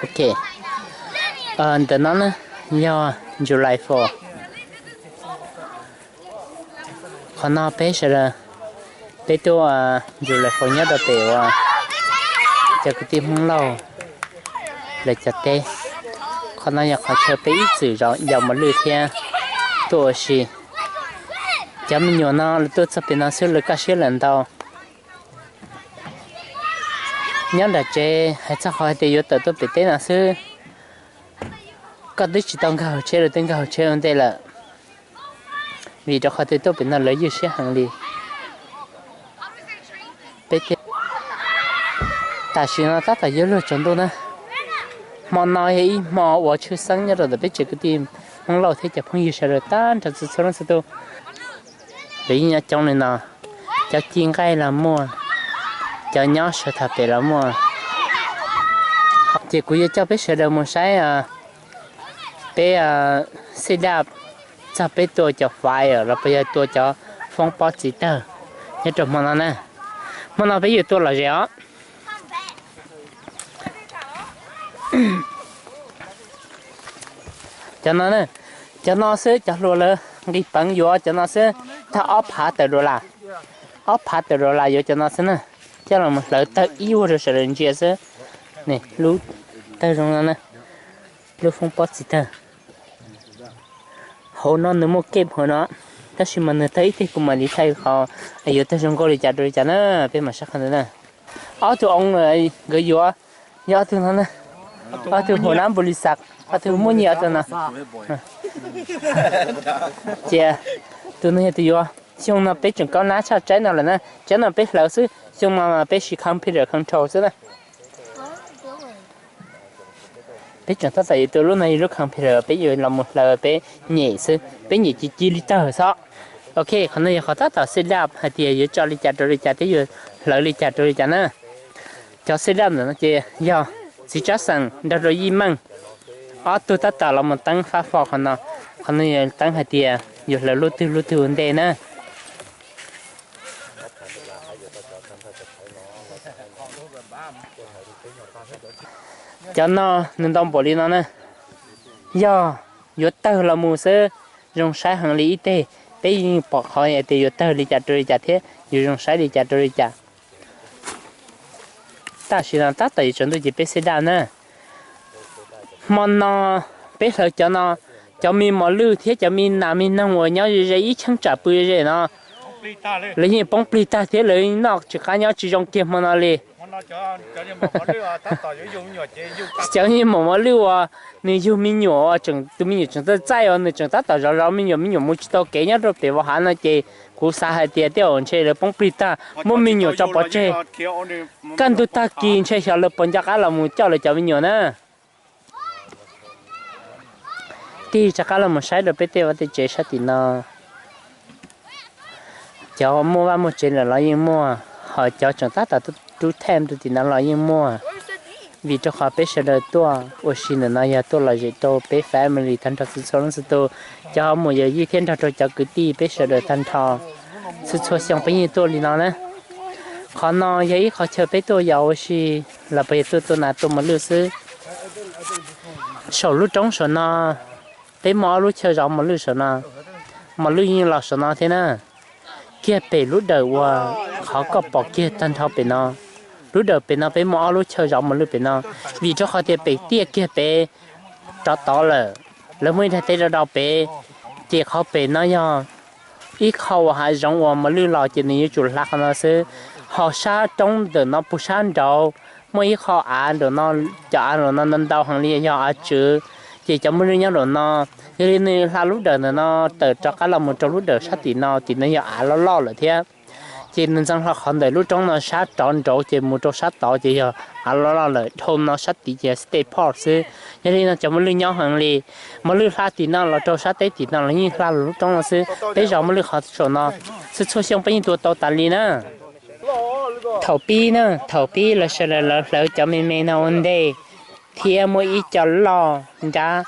Ok, ntawm no na yog July Four. Qhov no peb sawv daws, peb tuaj July Four nyob rau pem uas cov kwv tij Hmoob Lauj lawv cov teb. Qhov no yog qhov chaw peb ib txwm yaum mos lwj thiab tuaj ua si. Cov me nyuam no lawv tuaj txog pem no xwb lawv kaj siab lawm ntau. Nyob nram tsev hais txog qhov hais tias yuav tawm tuaj pem teb no xwb, koj twb tsis tau nkag hauv tsheb los twb nkag hauv tsheb ua ntej lawm, vim rau qhov tias tuaj pem no lawv ywj siab heev li. Peb, tam sim no tab tom yuav luag tsaus ntuj na. Hmo no yog ib hmo uas tshwj xeeb nyob rau ntawm peb tsev kwv tij Hmoob Lauj thiab cov phooj ywg sawv daws tag nrho txhua txhua leej txhua tus. Lawv yeej nyob coob li no, cov ci nqaij los muaj, cov nyob sawv tag pem los muaj. Ces kuv yuav coj peb sawv daws mus saib peb xij daj txog peb tua cov faiv los puas yog tua cov foob pob txiv tawg nyob rau hmo no na. Hmo no peb yuav tua lom zem os. Cov no, cov no xwb cov hluas lawv nqis peev yuav cov no xwb, tag ob phav tawm dollar, ob phav tawm dollar yuav cov no xwb na. Coj los hlawv tawg ib vuag rau sawv daws ntsia xwb. Lub tawg zoo no, lub foob pob txiv tawg. Hauv no nws muaj kej hauv no, tab sis mas nws tawg ib teg kuv mam li thaij qhov yuav tawg zoo nkauj li cas rau li cas na. Peb mam saib qhov ntawd na. Ob tug oo nkawd yuav, yog ob tug no na, ob tug hua nab npu li xas, ob tug muaj nyiaj ob tug no. Cia, tus no yog tus yuav. Xyoo no peb tseem kaub nab tshaj tsaib no lawm na, tsaib no peb hlawv xwb, xyoo no peb siv computer control xwb na. Peb tseem tab tom yuav tua lub no yog lub computer, peb yuav los mus hlawv peb nyem xwb, peb nyem ci ci li tawg xwb. Ok, qhov no yog qhov tab tom set up hais tias yuav tso li cas rau li cas thiab yuav hlawv li cas rau li cas na. Cov set up ntawm no ces yog txiv tsab xeem nrog rau Yij Meej, ob tug tab tom los mus teeb fab fo qhov no. Qhov no yog teeb hais tias yuav hlawv lub twg lub twg ua ntej na. Cov no nws ntau npaum li no na, yog yuav tawg los mus xwb, zoo saib heev li ib teg. Peb yeej pom qhov tias yuav tawg li cas rau li cas thiab yuav zoo saib li cas rau li cas. Tam sim no tab tom yuav tsaus ntuj ces peb set up na. Hmo no peb hlawv cov no, cov me mos lwj thiab cov me nas me noog uas nyob ze ze ib cheeb tsam pw ze ze no, lawv yeej poob plig tag thiab lawv noj tsis qab nyob tsis zoo kiag hmo no li. Cov me mos lwj uas nws yug me nyuam uas tseem tus me nyuam tseem txaij txaij uas nws tseem tab tom zov zov me nyuam, me nyuam mus tsis tau kev nyob rau pem vau hav no ces kuv xav hais tias tej zaum ntshe lawv poob plig tag, muab me nyuam tso pov tseg. Kaj ntug tag kis ntshe xyov lawv puas nco qab los mus coj lawv cov me nyuam na. Tig rov qab los mus saib rau peb tej vaj tej tsev sab tim no. Cov muaj vaj muaj tsev lawm los yeej muaj, ho cov tseem tab tom rub thaj rau tim no los yeej muaj. Vim rau qhov peb sawv daws tuaj ua si ntawm no yog tuaj lom zem rau peb family tag nrho txhua txhua leej txhua tus, cov ho mus yawm yij thiab nrog rau cov kwv tij peb sawv daws tag nrho. Txhua txhua xyoo peb yeej tuaj li no na. Qhov no yog ib qhov chaw peb tuaj yos ua si los puas yog tuaj tua nas tua mos lwj xwb. Saum lub roob saum no, peb muaj ob lub chaw zov mos lwj saum no, mos lwj yeej los saum no thiab na. Kiag pem lub dawm uas qhov koj pom kiag tag nrho pem no, lub dawm pem no peb muaj ob lub chaw zov mos lwj pem no, vim rau qhov tias pem tiaj kiag pem rov tod lawm, lawv muaj ib daim teb rau rau pem, ces qhov pem no yog ib qho uas hav zoov uas mos lwj los ces nws yuav tsum hla qhov no xwb. Ho sab roob ntawm no puag sab nraud muaj ib qho av nraum no, cov av nraum no ntau ntau heev li yog av tswv, ces cov mos lwj nyob nraum no. Yog li nws hla lub dawm ntawm no tawm rov qab los mus rau lub dawm sab tim no, tim no yog av loj loj lawm thiab. Ces nws ntxeev hlo qhov ntawm lub roob no sab rov nraud ces mus rau sab tod ces yog av loj loj lawm, dhau no sab tid ces state park xwb. Yog li no cov mos lwj nyob heev li, mos lwj hla tim no los rau sab teb tim no los yeej hla lub roob no xwb. Peb zov mos lwj qhov saum no, txhua txhua xyoo peb yeej tua tau tas li na. Thaum pib na, thaum pib lawv sawv daws lawv hlawv cov me me no ua ntej, thiab muaj ib co loj nrab,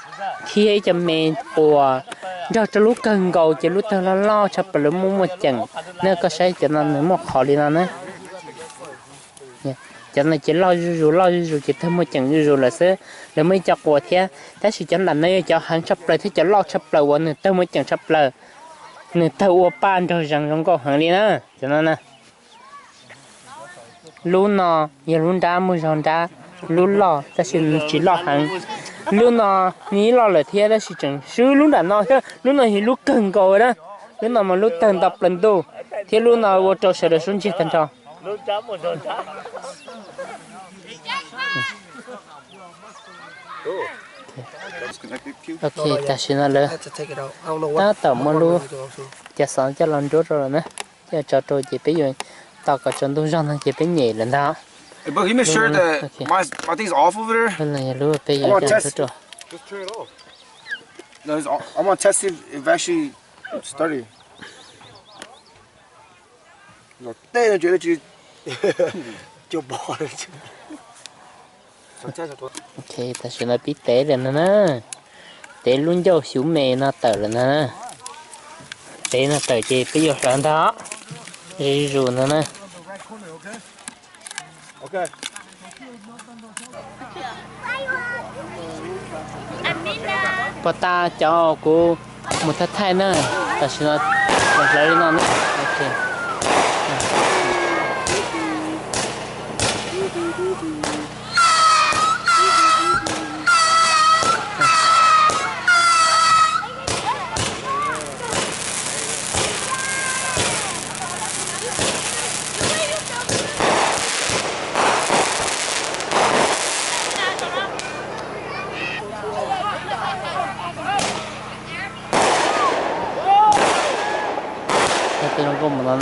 thiab ib co me quas, nrog rau lub kawg nkaus ces lub tawg loj loj tshaj plaws lawv muaj muaj ceem. Na koj saib cov no nws muaj qhov li no na. Cov no ces loj zuj zus, loj zuj zus ces tawg muaj ceem zuj zus lawm xwb. Lawv muaj ib co quas thiab, tab sis cov nram no yog cov heev tshaj plaws thiab cov loj tshaj plaws uas nws tawg muaj ceem tshaj plaws, nws tawg ua paj nraug zees zoo nkauj heev li na. Cov no na, lub no yog lub nrab muaj zog nrab, lub loj tab sis nws tsis loj heev. Lub no nws loj lawm thiab tab sis tseem swb lub nram no thiab, lub no yog lub kawg nkaus na. Lub no mas lub tawg nto plaws ntuj, thiab lub no ua rau sawv daws sub ntsiag tag nrho. Ok, tam sim no lawv tab tom muab lub cov xov coj los nruab rau lawm na. Coj tso rau ces peb yuav tos kom tsaus ntuj zog no ces peb nyem lawm ntag. Hey, bro, can you make sure that my, my thing's off over there? Lub no yog lub peb yuav coj nruab rau. No, it's, I'm gonna test if it actually started. Los tej no tsis, tsis, cov pom. Ok, tam sim no pib tev lawm no na. Tev lub ncauj xyuv me no tawm lawm no na. Tev no tawm ces peb yuav hlawv ntag. Zuj zus no na. Pos tas cov kuv mus thaij thaij na, tam sim no mus hlawv li no na. Ok. Tej zoo nkauj mus no.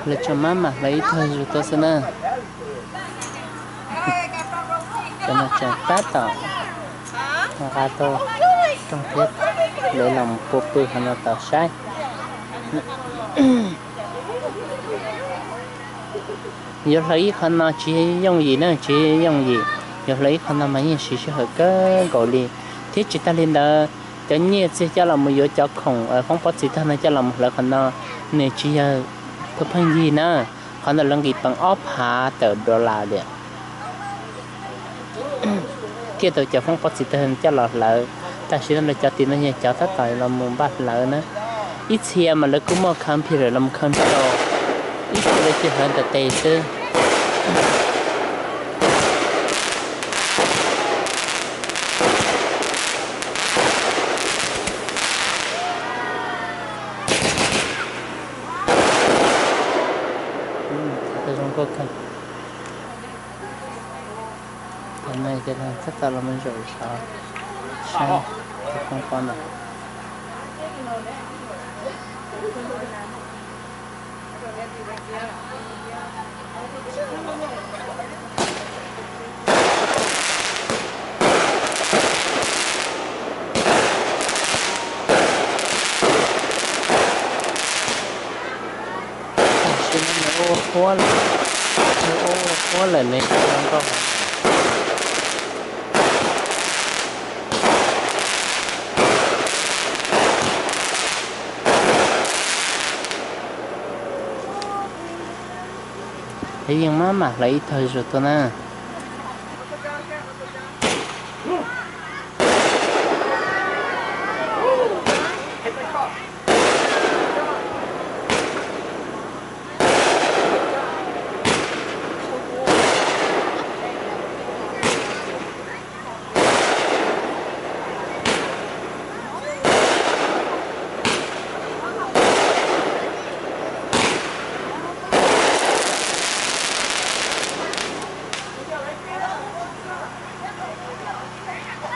Lawv tseem maj mam hlawv ib tag zus tuaj xwb na. Cov no tseem tab tom nqa tau rooj thiab, lawv los pua pw qhov no tos saib. Yuav hlawv ib qho no tsis yooj yim na, tsis yooj yim. Yuav hlawv ib qho no mas yeej siv sij hawm kawg nkaus li. Thiab tsis tag li ntawd, cov nyiaj txiag coj los mus yuav cov khoom foob pob txwv tag no coj los mus hlawv qhov no, nws tsis yog pheej yig na. Qhov ntawd lawv nqis peev ob phav tawm dollar li. Thiaj tau cov foob pob txwv tag coj los hlawv. Tam sim no lawv cov tim no yog cov tab tom los mus npaj hlawv na. Ib txhia mas lawv kuj muaj computer los mus control, ib txhia lawv cia hlawv ntawm tes xwb. Zoo nkauj kawg. Tam no ces lawv tab tom los mus zaum sav saib tus koob pob no. Tam sim no nws ua huab lawm, nws ua huab lawm ne, zoo nkauj. Peb yeej maj mam hlawv ib tag zus tuaj na.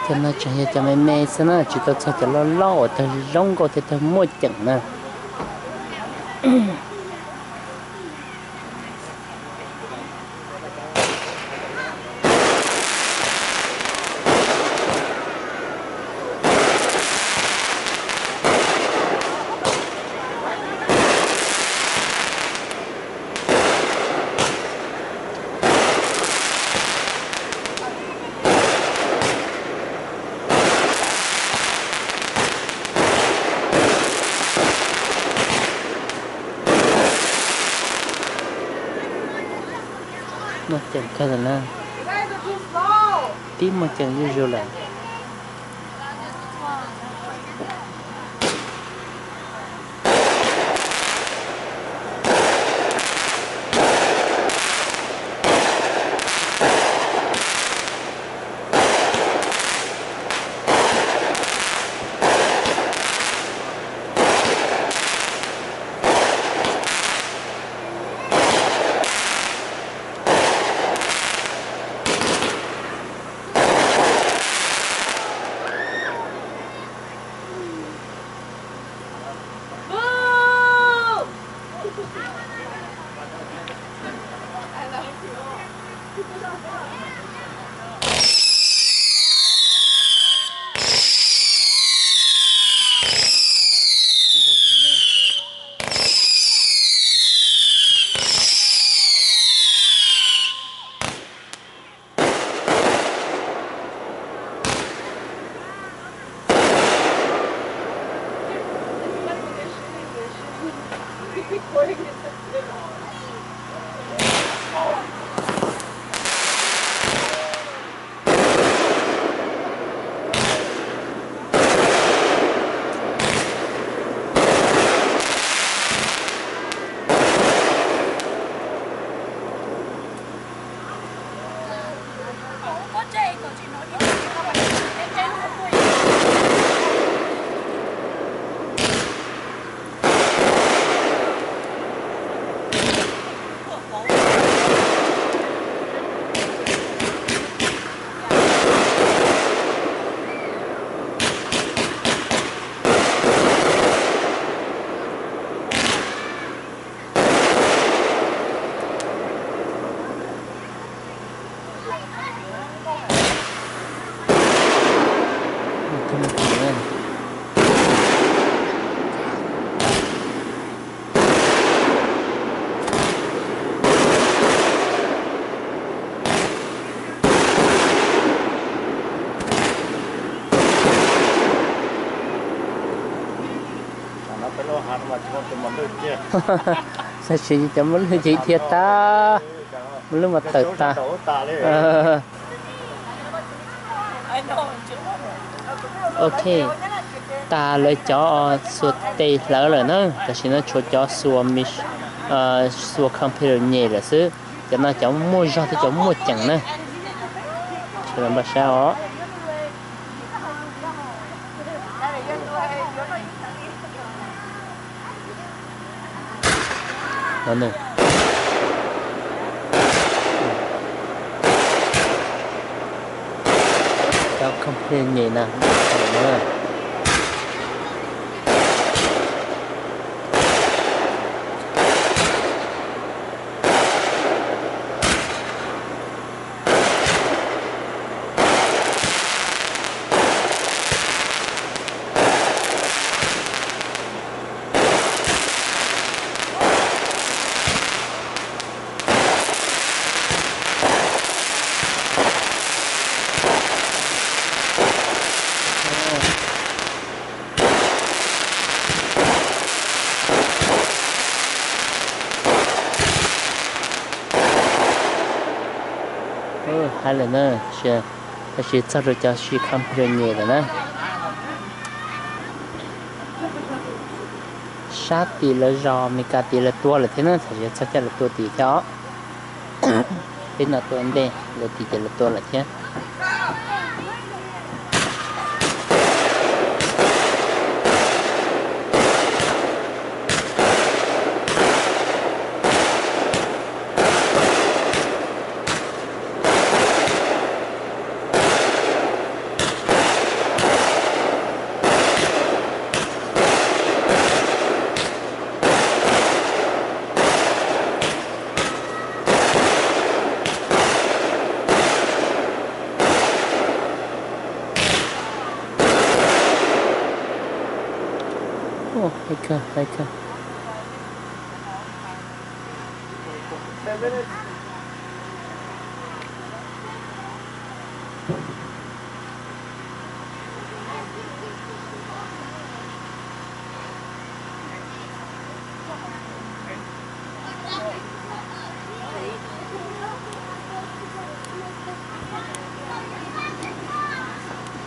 Cov no tseem yog cov me me xwb na, tsis tau txog cov loj loj uas tawg zoo nkauj thiab tawg muaj ceem na. Ceem kawg lawm na, tib muaj ceem zuj zus lawm. Tam sim cov mos lwj ces dhia tag, mos lwj mas tawm tas. Ok, tas lawv cov xuas tes hlawv lawm na, tam sim no tshuav cov xuas, xuas computer nyem lawm xwb. Cov no cov muaj zog thiab cov muaj ceem na. Sawv daws npaj sab os. Cov computer nyem na. Hais lawm na, tab sis txog rau cov siv computer nyem lawm na. Sab tim lawv zos Meskas tid lawv tua lawm thiab na, tam sim txog caij lawv tua tid thiab os. Peb no tua ntej, lawv tim ces lawv tua lawm thiab.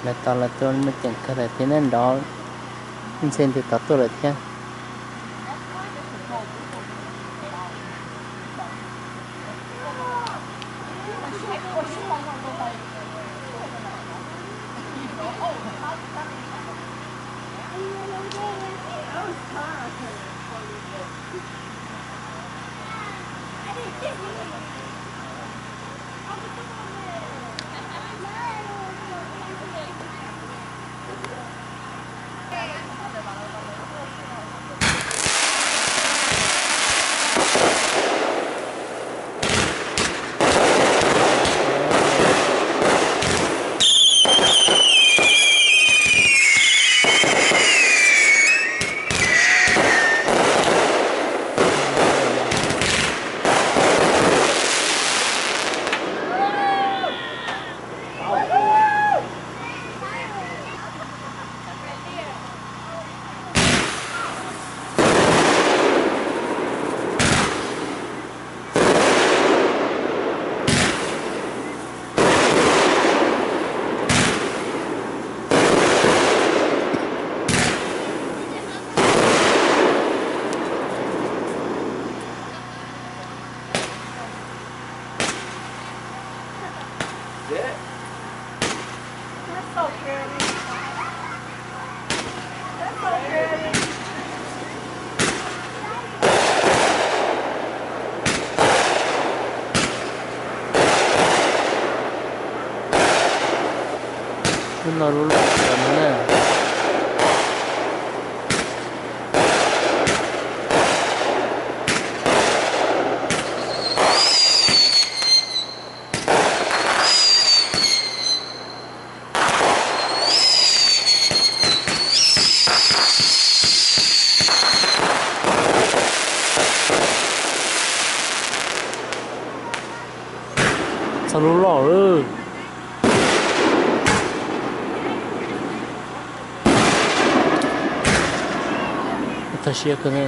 Lawv tos lawv tus muaj ceem kawg lawm thiab, neb nrov ntxhe ntws tod tuaj lawm thiab. Lub no lub loj no na. Txog lub loj lawm. Tag siab kawg na.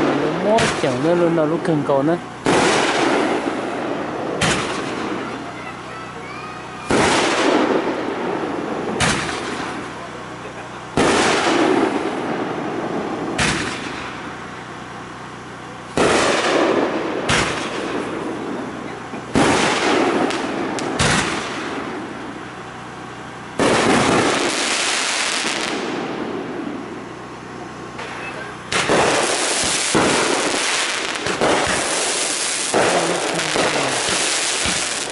Lawv muab ceem na, lub no lub kawg nkaus na.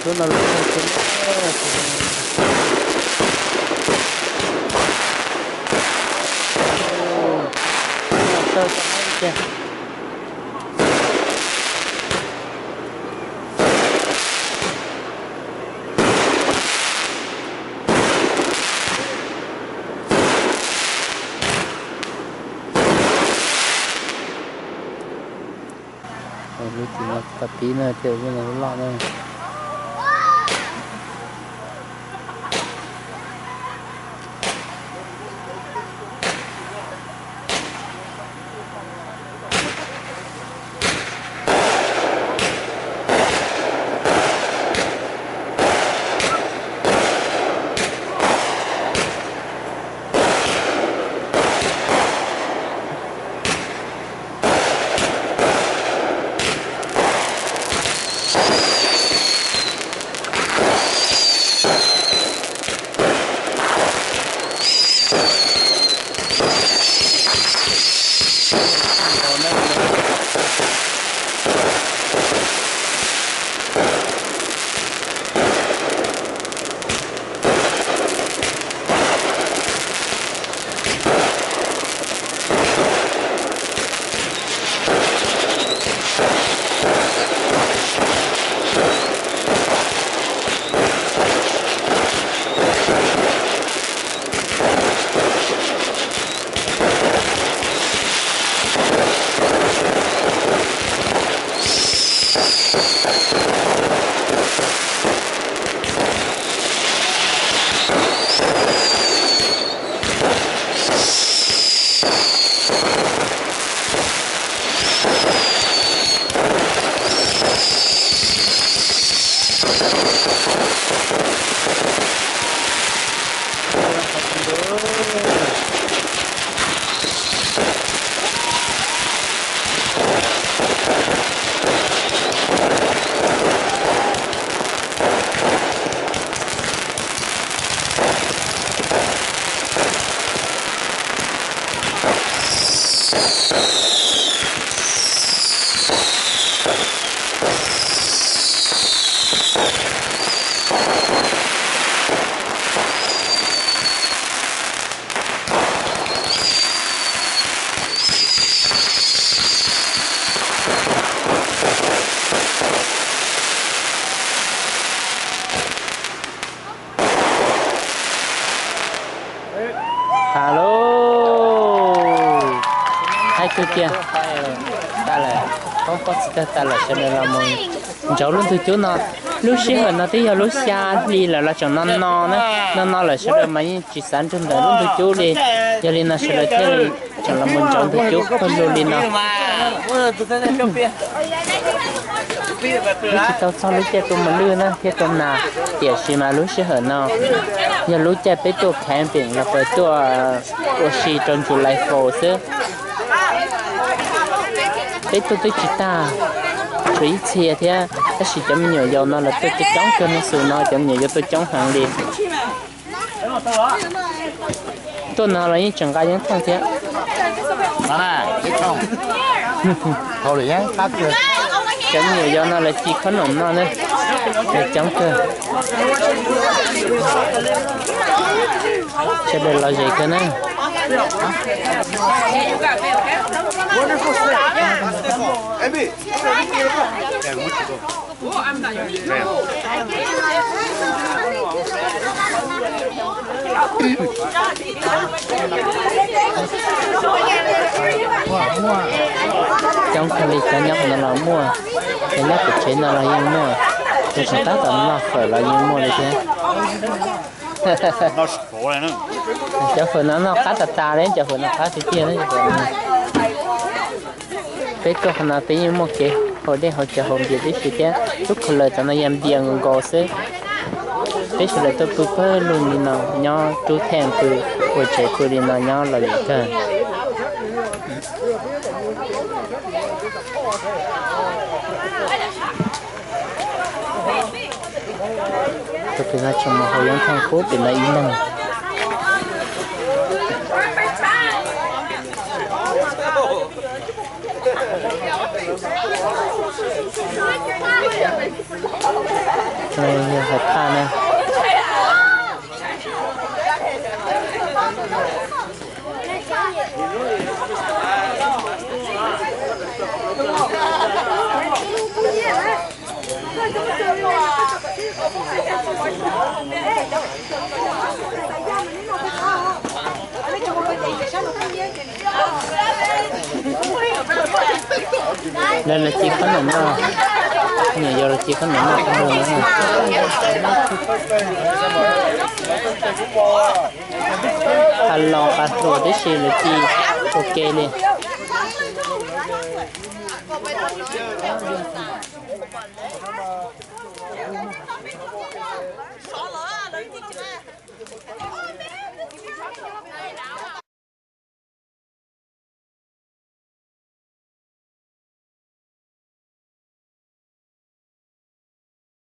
Lub no lub kawg kiag na. Tawg tau na tiag. Lub tim no tau pib na, thiab lub no lub loj na. Hello, haib kawg kiag. Tag lawm, poob pob txhib tag lawm, sawv daws los mus ntsauv lub ntug cub no. Lub sij hawm no twb yog lub xya hli lawm los tseem no no na, no no lawm sawv daws mas yeej tsis xav nrug ntawm lub ntug cub li. Yog li no sawv daws thiaj li tseem los mus ntsauv ntug cub pawg lug li no. Twb tsis tau txog lub caij tuaj mus lwj na thiab tuaj nag, tiam sis mas lub sij hawm no yog lub caij peb tuaj camping los puas tuaj ua si rau July Fourth xwb. Peb tuaj twb tsis tag, tshuav ib txhia thiab, tab sis cov me nyuam yaus no lawv tuaj coob coob kawg, hnub xus no cov me nyuam yaus tuaj coob heev li. Tuaj no los yeej tseem nqa yeeb thooj thiab. Cov me nyuam yaus no lawv ci khob noom noj na, lawv coob kawg. Sawv daws lom zem kawg na. Coob kawg li, cov nyob qhov no los muaj, cov nyob pem tsev no los yeej muaj, cov tseem tab tom noj fawm los yeej muaj li thiab. Cov fawm no noj qab tas tas li, cov fawm no qab tiag tiag. Peb tuaj qhov no peb yeej muaj kev haus dej haus cawv haus npias tib si thiab. Lub khaus lawm tom no yog npias nkaus nkaus xwb. Peb sawv daws tuaj pw pawg lug li no, nyob rub theej pw, ua tsev pw li no nyob los lwm kawg. Tus pem no tseem mus haus yeeb thooj pub pem no ib leeg. Yog hais phaj na. Lawv los ci khob noom noj, nyuam yaus los ci khob noom noj tag nrho na. Qas los qas hluas tib si lawv ci ua ke li.